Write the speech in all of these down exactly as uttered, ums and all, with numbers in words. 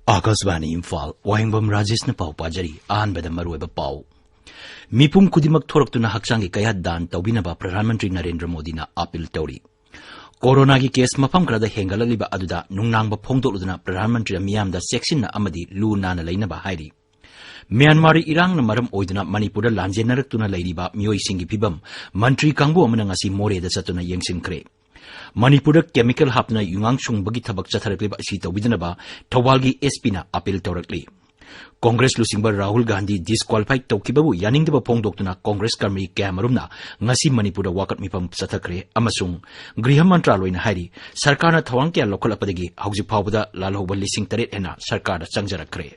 ꯑꯥꯀꯥꯁꯕꯥꯅꯤ ꯏꯝꯐꯥꯜ, ꯋꯥꯍꯦꯡꯕꯝ ꯔꯥꯖꯦꯁꯅ ꯄꯥꯎ ꯄꯥꯖꯔꯤ꯫ ꯑꯍꯥꯟꯕꯗ ꯃꯔꯨꯑꯣꯏꯕ ꯄꯥꯎ꯫ ꯃꯤꯄꯨꯝ ꯈꯨꯗꯤꯡꯃꯛ ꯊꯣꯔꯛꯇꯨꯅ ꯍꯛꯆꯥꯡꯒꯤ ꯀꯌꯥꯠ ꯗꯥꯟ ꯇꯧꯕꯤꯅꯕ ꯄ꯭ꯔꯙꯥꯟ ꯃꯟꯇ꯭ꯔꯤ ꯅꯔꯦꯟꯗ꯭ꯔ ꯃꯣꯗꯤꯅ ꯑꯥꯄꯤꯜ ꯇꯧꯔꯤ꯫ ꯀꯣꯔꯣꯅꯥꯒꯤ ꯀꯦꯁ ꯃꯐꯝ ꯈꯔꯗ ꯍꯦꯟꯒꯠꯂꯛꯂꯤꯕ ꯑꯗꯨꯗ ꯅꯨꯡꯅꯥꯡꯕ ꯐꯣꯡꯗꯣꯛꯂꯗꯨꯅ ꯄ꯭ꯔꯙꯥꯟ ꯃꯟꯇ꯭ꯔꯤꯅ ꯃꯤꯌꯥꯝꯗ ꯆꯦꯛꯁꯤꯟꯅ ꯑꯃꯗꯤ ꯂꯨ ꯅꯥꯟꯅ ꯂꯩꯅꯕ ꯍꯥꯏꯔꯤ꯫ ꯃ꯭ꯌꯥꯟꯃꯥꯔ ꯏꯔꯥꯡꯅ ꯃꯔꯝ ꯑꯣꯏꯗꯨꯅ ꯃꯅꯤꯄꯨꯔꯗ ꯂꯥꯟꯖꯦꯟꯅꯔꯛꯇꯨꯅ ꯂꯩꯔꯤꯕ ꯃꯤꯑꯣꯏꯁꯤꯡꯒꯤ ꯐꯤꯕꯝ ꯃꯟꯇ꯭ꯔꯤ ꯀꯥꯡꯕꯨ ꯑꯃꯅ ꯉꯁꯤ ꯃꯣꯔꯦꯗ ꯆꯠꯇꯨꯅ ꯌꯦꯡꯁꯤꯟꯈ꯭ꯔꯦ꯫ ꯃꯅꯤꯄꯨꯔꯗ ꯀꯦꯃꯤꯀꯦꯜ ꯍꯥꯞꯇꯨꯅ ꯌꯨꯉꯥꯡ ꯁꯨꯡꯕꯒꯤ ꯊꯕꯛ ꯆꯠꯊꯔꯛꯂꯤꯕ ꯑꯁꯤ ꯇꯧꯕꯤꯗꯅꯕ ꯊꯧꯕꯥꯜꯒꯤ ꯑꯦꯁ ꯄꯤꯅ ꯑꯥꯄꯤꯜ ꯇꯧꯔꯛꯂꯤ꯫ ꯀꯣꯡꯒ꯭ꯔꯦꯁ ꯂꯨꯆꯤꯡꯕ ꯔꯥꯍꯨꯜ ꯒꯥꯟꯙꯤ ꯗꯤꯁꯀ꯭ꯋꯥꯂꯤꯐꯥꯏ ꯇꯧꯈꯤꯕꯕꯨ ꯌꯥꯅꯤꯡꯗꯕ ꯐꯣꯡꯗꯣꯛꯇꯨꯅ ꯀꯣꯡꯒ꯭ꯔꯦꯁ ꯀꯔꯃꯤ ꯀꯌꯥꯃꯔꯨꯝꯅ ꯉꯁꯤ ꯃꯅꯤꯄꯨꯔꯗ ꯋꯥꯀꯠ ꯃꯤꯐꯝ ꯆꯠꯊꯈ꯭ꯔꯦ ꯑꯃꯁꯨꯡ ꯒ꯭ꯔꯤꯍ ꯃꯟꯇ꯭ꯔꯥꯂꯣꯏꯅ ꯍꯥꯏꯔꯤ, ꯁꯔꯀꯥꯔꯅ ꯊꯧꯔꯥꯡ ꯀꯌꯥ ꯂꯧꯈꯠꯂꯛꯄꯗꯒꯤ ꯍꯧꯖꯤꯛ ꯐꯥꯎꯕꯗ ꯂꯥꯜꯍꯧꯕ ꯂꯤꯁꯤꯡ ꯇꯔꯦꯠ ꯍꯦꯟꯅ ꯁꯔꯀꯥꯔꯗ ꯆꯪꯖꯔꯛꯈ꯭ꯔꯦ꯫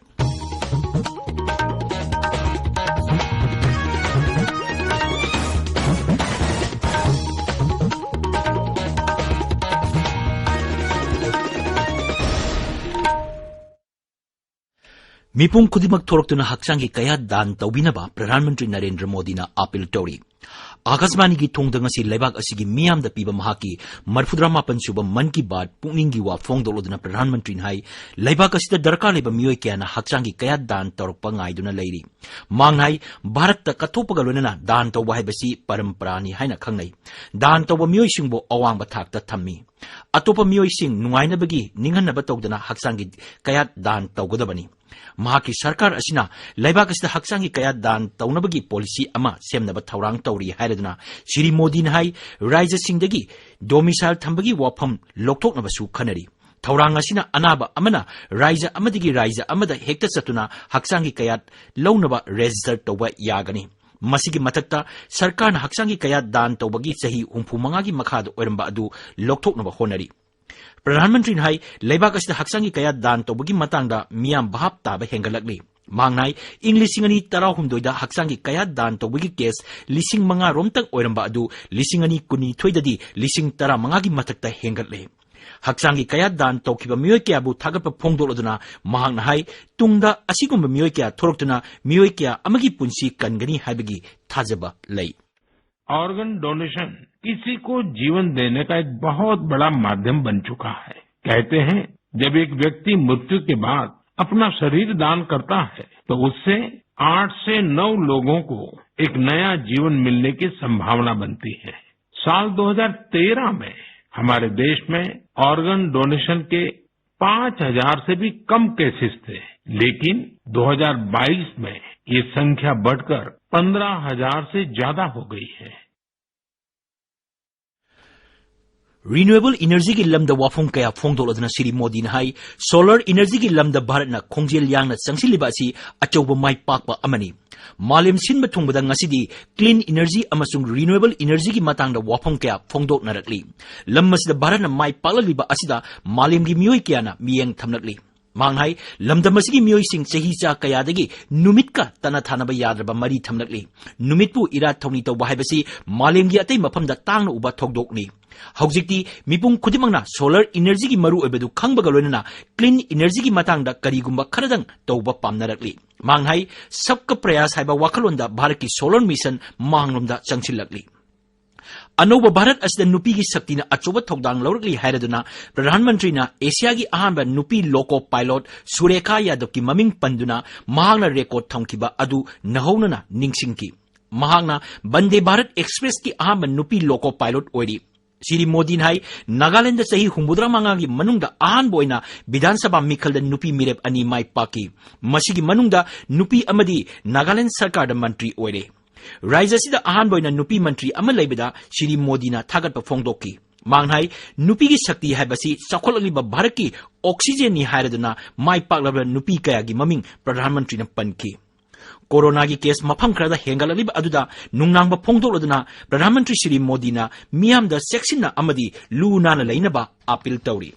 ꯃꯤꯄꯨꯝ ꯈꯨꯗꯤꯡꯃꯛ ꯊꯣꯔꯛꯇꯨꯅ ꯍꯛꯆꯥꯡꯒꯤ ꯀꯌꯥꯠ ꯗꯥꯟ ꯇꯧꯕꯤꯅꯕ ꯄ꯭ꯔꯙꯥꯟ ꯃꯟꯇ꯭ꯔꯤ ꯅꯔꯦꯟꯗ꯭ꯔ ꯃꯣꯗꯤꯅ ꯑꯥꯄꯤꯜ ꯇꯧꯔꯤ꯫ ꯑꯥꯀꯥꯁꯕꯥꯅꯤꯒꯤ ꯊꯣꯡꯗ ꯉꯁꯤ ꯂꯩꯕꯥꯛ ꯑꯁꯤꯒꯤ ꯃꯤꯌꯥꯝꯗ ꯄꯤꯕ ꯃꯍꯥꯛꯀꯤ ꯃꯔꯤꯐꯨꯇꯔꯥ ꯃꯥꯄꯟ ꯁꯨꯕ ꯃꯟ ꯀꯤ ꯕꯥꯠ ꯄꯨꯛꯅꯤꯡꯒꯤ ꯋꯥ ꯐꯣꯡꯗꯣꯛꯂꯗꯨꯅ ꯄ꯭ꯔꯙꯥꯟ ꯃꯟꯇ꯭ꯔꯤꯅ ꯍꯥꯏ, ꯂꯩꯕꯥꯛ ꯑꯁꯤꯗ ꯗꯔꯀꯥꯔ ꯂꯩꯕ ꯃꯤꯑꯣꯏ ꯀꯌꯥꯅ ꯍꯛꯆꯥꯡꯒꯤ ꯀꯌꯥꯠ ꯗꯥꯟ ꯇꯧꯔꯛꯄ ꯉꯥꯏꯗꯨꯅ ꯂꯩꯔꯤ꯫ ꯃꯍꯥꯛꯅ ꯍꯥꯏ, ꯚꯥꯔꯠꯇ ꯀꯠꯊꯣꯛꯄꯒ ꯂꯣꯏꯅꯅ ꯗꯥꯟ ꯇꯧꯕ ꯍꯥꯏꯕꯁꯤ ꯄꯔꯝꯄꯔꯥꯅꯤ ꯍꯥꯏꯅ ꯈꯪꯅꯩ꯫ ꯗꯥꯟ ꯇꯧꯕ ꯃꯤꯑꯣꯏꯁꯤꯡꯕꯨ ꯑꯋꯥꯡꯕ ꯊꯥꯛꯇ ꯊꯝꯃꯤ꯫ ꯑꯇꯣꯞꯄ ꯃꯤꯑꯣꯏꯁꯤꯡ ꯅꯨꯡꯉꯥꯏꯅꯕꯒꯤ ꯅꯤꯡꯍꯟꯅꯕ ꯇꯧꯗꯅ ꯍꯛꯆꯥꯡꯒꯤ ꯀꯌꯥꯠ ꯗꯥꯟ ꯇꯧꯒꯗꯕꯅꯤ꯫ ꯃꯍꯥꯛꯀꯤ ꯁꯔꯀꯥꯔ ꯑꯁꯤꯅ ꯂꯩꯕꯥꯛ ꯑꯁꯤꯗ ꯍꯛꯆꯥꯡꯒꯤ ꯀꯌꯥꯠ ꯗꯥꯟ ꯇꯧꯅꯕꯒꯤ ꯄꯣꯂꯤꯁꯤ ꯑꯃ ꯁꯦꯝꯅꯕ ꯊꯧꯔꯥꯡ ꯇꯧꯔꯤ ꯍꯥꯏꯔꯗꯨꯅ ꯁ꯭ꯔꯤ ꯃꯣꯗꯤꯅ ꯍꯥꯏ, ꯔꯥꯖ꯭ꯌꯁꯤꯡꯗꯒꯤ ꯗꯣꯃꯤꯁꯥꯏꯜ ꯊꯝꯕꯒꯤ ꯋꯥꯐꯝ ꯂꯧꯊꯣꯛꯅꯕꯁꯨ ꯈꯟꯅꯔꯤ꯫ ꯊꯧꯔꯥꯡ ꯑꯁꯤꯅ ꯑꯅꯥꯕ ꯑꯃꯅ ꯔꯥꯖ꯭ꯌ ꯑꯃꯗꯒꯤ ꯔꯥꯖ꯭ꯌ ꯑꯃꯗ ꯍꯦꯛꯇ ꯆꯠꯇꯨꯅ ꯍꯛꯆꯥꯡꯒꯤ ꯀꯌꯥꯠ ꯂꯧꯅꯕ ꯔꯦꯖꯤꯁꯇꯔ ꯇꯧꯕ ꯌꯥꯒꯅꯤ꯫ ꯃꯁꯤꯒꯤ ꯃꯊꯛꯇ ꯁꯔꯀꯥꯔꯅ ꯍꯛꯆꯥꯡꯒꯤ ꯀꯌꯥꯠ ꯗꯥꯟ ꯇꯧꯕꯒꯤ ꯆꯍꯤ ꯍꯨꯝꯐꯨ ꯃꯉꯥꯒꯤ ꯃꯈꯥꯗ ꯑꯣꯏꯔꯝꯕ ꯑꯗꯨ ꯂꯧꯊꯣꯛꯅꯕ ꯍꯣꯠꯅꯔꯤ꯫ ꯄ꯭ꯔꯙꯥꯟ ꯃꯟꯇ꯭ꯔꯤꯅ ꯍꯥꯏ, ꯂꯩꯕꯥꯛ ꯑꯁꯤꯗ ꯍꯛꯆꯥꯡꯒꯤ ꯀꯌꯥꯠ ꯗꯥꯟ ꯇꯧꯕꯒꯤ ꯃꯇꯥꯡꯗ ꯃꯤꯌꯥꯝ ꯚꯥꯞ ꯇꯥꯕ ꯍꯦꯟꯒꯠꯂꯛꯂꯤ꯫ ꯃꯍꯥꯛꯅ ꯍꯥꯏ, ꯏꯪ ꯂꯤꯁꯤꯡ ꯑꯅꯤ ꯇꯔꯥꯍꯨꯝꯗꯣꯏꯗ ꯍꯛꯆꯥꯡꯒꯤ ꯀꯌꯥꯠ ꯗꯥꯟ ꯇꯧꯕꯒꯤ ꯀꯦꯁ ꯂꯤꯁꯤꯡ ꯃꯉꯥ ꯔꯣꯝꯇꯪ ꯑꯣꯏꯔꯝꯕ ꯑꯗꯨ ꯂꯤꯁꯤꯡ ꯑꯅꯤ ꯀꯨꯟꯅꯤꯊꯣꯏꯗꯗꯤ ꯂꯤꯁꯤꯡ ꯇꯔꯥꯃꯉꯥꯒꯤ ꯃꯊꯛꯇ ꯍꯦꯟꯒꯠꯂꯦ꯫ ꯍꯛꯆꯥꯡꯒꯤ ꯀꯌꯥꯠ ꯗꯥꯟ ꯇꯧꯈꯤꯕ ꯃꯤꯑꯣꯏ ꯀꯌꯥꯕꯨ ꯊꯥꯒꯠꯄ ꯐꯣꯡꯗꯣꯛꯂꯗꯨꯅ ꯃꯍꯥꯛꯅ ꯍꯥꯏ, ꯇꯨꯡꯗ ꯑꯁꯤꯒꯨꯝꯕ ꯃꯤꯑꯣꯏ ꯀꯌꯥ ꯊꯣꯔꯛꯇꯨꯅ ꯃꯤꯑꯣꯏ ꯀꯌꯥ ꯑꯃꯒꯤ ꯄꯨꯟꯁꯤ ꯀꯟꯒꯅꯤ ꯍꯥꯏꯕꯒꯤ ꯊꯥꯖꯕ ꯂꯩ꯫ Organ donation किसी को जीवन देने का एक बहुत बड़ा माध्यम बन चुका है। कहते हैं, जब एक व्यक्ति मृत्यु के बाद अपना शरीर दान करता है, तो उससे आठ से नौ लोगों को एक नया जीवन मिलने की संभावना बनती है। साल दो हज़ार तेरह में हमारे देश में ऑर्गन डोनेशन के पाँच हज़ार से भी कम केसेस थे, लेकिन दो हज़ार बाईस में ये संख्या बढ़कर पन्द्रह हज़ार से ज्यादा हो गई है। Renewable energy ꯒꯤ ꯂꯝꯗ ꯋꯥꯐꯝ ꯀꯌꯥ ꯐꯣꯡꯗꯣꯛꯂꯗꯨꯅ ꯁ꯭ꯔꯤ ꯃꯣꯗꯤꯅ ꯍꯥꯏ, solar energy ꯒꯤ ꯂꯝꯗ ꯚꯥꯔꯠꯅ ꯈꯣꯡꯖꯦꯜ ꯌꯥꯡꯅ ꯆꯪꯁꯤꯜꯂꯤꯕ ꯑꯁꯤ ꯑꯆꯧꯕ ꯃꯥꯏ ꯄꯥꯛꯄ ꯑꯃꯅꯤ꯫ ꯃꯥꯂꯦꯝ ꯁꯤꯟꯕ ꯊꯨꯡꯕꯗ ꯉꯁꯤꯗꯤ clean energy ꯑꯃꯁꯨꯡ renewable energy ꯒꯤ ꯃꯇꯥꯡꯗ ꯋꯥꯐꯝ ꯀꯌꯥ ꯐꯣꯡꯗꯣꯛꯅꯔꯛꯂꯤ꯫ ꯂꯝ ꯑꯁꯤꯗ ꯚꯥꯔꯠꯅ ꯃꯥꯏ ꯄꯥꯛꯂꯛꯂꯤꯕ ꯑꯁꯤꯗ ꯃꯥꯂꯦꯝꯒꯤ ꯃꯤꯑꯣꯏ ꯀꯌꯥꯅ ꯃꯤꯠꯌꯦꯡ ꯊꯝꯂꯛꯂꯤ꯫ ꯃꯍꯥꯛꯅ ꯍꯥꯏ, ꯂꯝꯗꯝ ꯑꯁꯤꯒꯤ ꯃꯤꯑꯣꯏꯁꯤꯡ ꯆꯍꯤ ꯆꯥ ꯀꯌꯥꯗꯒꯤ ꯅꯨꯃꯤꯠꯀ ꯇꯅ ꯊꯥꯅꯕ ꯌꯥꯗ꯭ꯔꯕ ꯃꯔꯤ ꯊꯝꯂꯛꯂꯤ꯫ ꯅꯨꯃꯤꯠꯄꯨ ꯏꯔꯥꯠ ꯊꯧꯅꯤ ꯇꯧꯕ ꯍꯥꯏꯕꯁꯤ ꯃꯥꯂꯦꯝꯒꯤ ꯑꯇꯩ ꯃꯐꯝꯗ ꯇꯥꯡꯅ ꯎꯕ ꯊꯧꯗꯣꯛꯅꯤ꯫ ꯍꯧꯖꯤꯛꯇꯤ ꯃꯤꯄꯨꯝ ꯈꯨꯗꯤꯡꯃꯛꯅ solar energy ꯒꯤ ꯃꯔꯨꯑꯣꯏꯕꯗꯨ ꯈꯪꯕꯒ ꯂꯣꯏꯅꯅ clean energy ꯒꯤ ꯃꯇꯥꯡꯗ ꯀꯔꯤꯒꯨꯝꯕ ꯈꯔꯗꯪ ꯇꯧꯕ ꯄꯥꯝꯅꯔꯛꯂꯤ꯫ ꯃꯍꯥꯛꯅ ꯍꯥꯏ, Sabka Prayas ꯍꯥꯏꯕ ꯋꯥꯈꯜꯂꯣꯟꯗ ꯚꯥꯔꯠꯀꯤ solar mission ꯃꯥꯡꯂꯣꯝꯗ ꯆꯪꯁꯤꯜꯂꯛꯂꯤ꯫ ꯑꯅꯧꯕ ꯚꯥꯔꯠ ꯑꯁꯤꯗ ꯅꯨꯄꯤꯒꯤ ꯁꯛꯇꯤꯅ ꯑꯆꯧꯕ ꯊꯧꯗꯥꯡ ꯂꯧꯔꯛꯂꯤ ꯍꯥꯏꯔꯗꯨꯅ ꯄ꯭ꯔꯙꯥꯟ ꯃꯟꯇ꯭ꯔꯤꯅ ꯑꯦꯁꯤꯌꯥꯒꯤ ꯑꯍꯥꯟꯕ ꯅꯨꯄꯤ loco pilot ꯁꯨꯔꯦꯈꯥ ꯌꯥꯗꯕꯀꯤ ꯃꯃꯤꯡ ꯄꯟꯗꯨꯅ ꯃꯍꯥꯛꯅ record ꯊꯝꯈꯤꯕ ꯑꯗꯨ ꯅꯧꯍꯧꯅꯅ ꯅꯤꯡꯁꯤꯡꯈꯤ꯫ ꯃꯍꯥꯛꯅ ꯕꯟꯗꯦ ꯚꯥꯔꯠ ꯑꯦꯛꯁꯄ꯭ꯔꯦꯁꯀꯤ ꯑꯍꯥꯟꯕ ꯅꯨꯄꯤ loco pilot ꯑꯣꯏꯔꯤ꯫ ꯁ꯭ꯔꯤ ꯃꯣꯗꯤꯅ ꯍꯥꯏ, ꯅꯥꯒꯥꯂꯦꯟꯗ ꯆꯍꯤ ꯍꯨꯝꯐꯨꯇꯔꯥ ꯃꯉꯥꯒꯤ ꯃꯅꯨꯡꯗ ꯑꯍꯥꯟꯕ ꯑꯣꯏꯅ ꯕꯤꯙꯥꯟ ꯁꯚꯥ ꯃꯤꯈꯜꯗ ꯅꯨꯄꯤ ꯃꯤꯔꯦꯞ ꯑꯅꯤ ꯃꯥꯏ ꯄꯥꯛꯈꯤ꯫ ꯃꯁꯤꯒꯤ ꯃꯅꯨꯡꯗ ꯅꯨꯄꯤ ꯑꯃꯗꯤ ꯅꯥꯒꯥꯂꯦꯟ ꯁꯔꯀꯥꯔꯗ ꯃꯟꯇ꯭ꯔꯤ ꯑꯣꯏꯔꯦ꯫ ꯔꯥꯖ꯭ꯌ ꯑꯁꯤꯗ ꯑꯍꯥꯟꯕ ꯑꯣꯏꯅ ꯅꯨꯄꯤ ꯃꯟꯇ꯭ꯔꯤ ꯑꯃ ꯂꯩꯕꯗ ꯁ꯭ꯔꯤ ꯃꯣꯗꯤꯅ ꯊꯥꯒꯠꯄ ꯐꯣꯡꯗꯣꯛꯈꯤ꯫ ꯃꯍꯥꯛꯅ ꯍꯥꯏ, ꯅꯨꯄꯤꯒꯤ ꯁꯛꯇꯤ ꯍꯥꯏꯕꯁꯤ ꯆꯥꯎꯈꯠꯂꯛꯂꯤꯕ ꯚꯥꯔꯠꯀꯤ oxygen ꯅꯤ ꯍꯥꯏꯔꯗꯨꯅ ꯃꯥꯏ ꯄꯥꯛꯂꯕ ꯅꯨꯄꯤ ꯀꯌꯥꯒꯤ ꯃꯃꯤꯡ ꯄ꯭ꯔꯙꯥꯟ ꯃꯟꯇ꯭ꯔꯤꯅ ꯄꯟꯈꯤ꯫ ꯀꯣꯔꯣꯅꯥꯒꯤ case ꯃꯐꯝ ꯈꯔꯗ ꯍꯦꯟꯒꯠꯂꯛꯂꯤꯕ ꯑꯗꯨꯗ ꯅꯨꯡꯅꯥꯡꯕ ꯐꯣꯡꯗꯣꯛꯂꯗꯨꯅ ꯄ꯭ꯔꯙꯥꯟ ꯃꯟꯇ꯭ꯔꯤ ꯁ꯭ꯔꯤ ꯃꯣꯗꯤꯅ ꯃꯤꯌꯥꯝꯗ ꯆꯦꯛꯁꯤꯟꯅ ꯑꯃꯗꯤ ꯂꯨ ꯅꯥꯟꯅ ꯂꯩꯅꯕ appeal ꯇꯧꯔꯤ꯫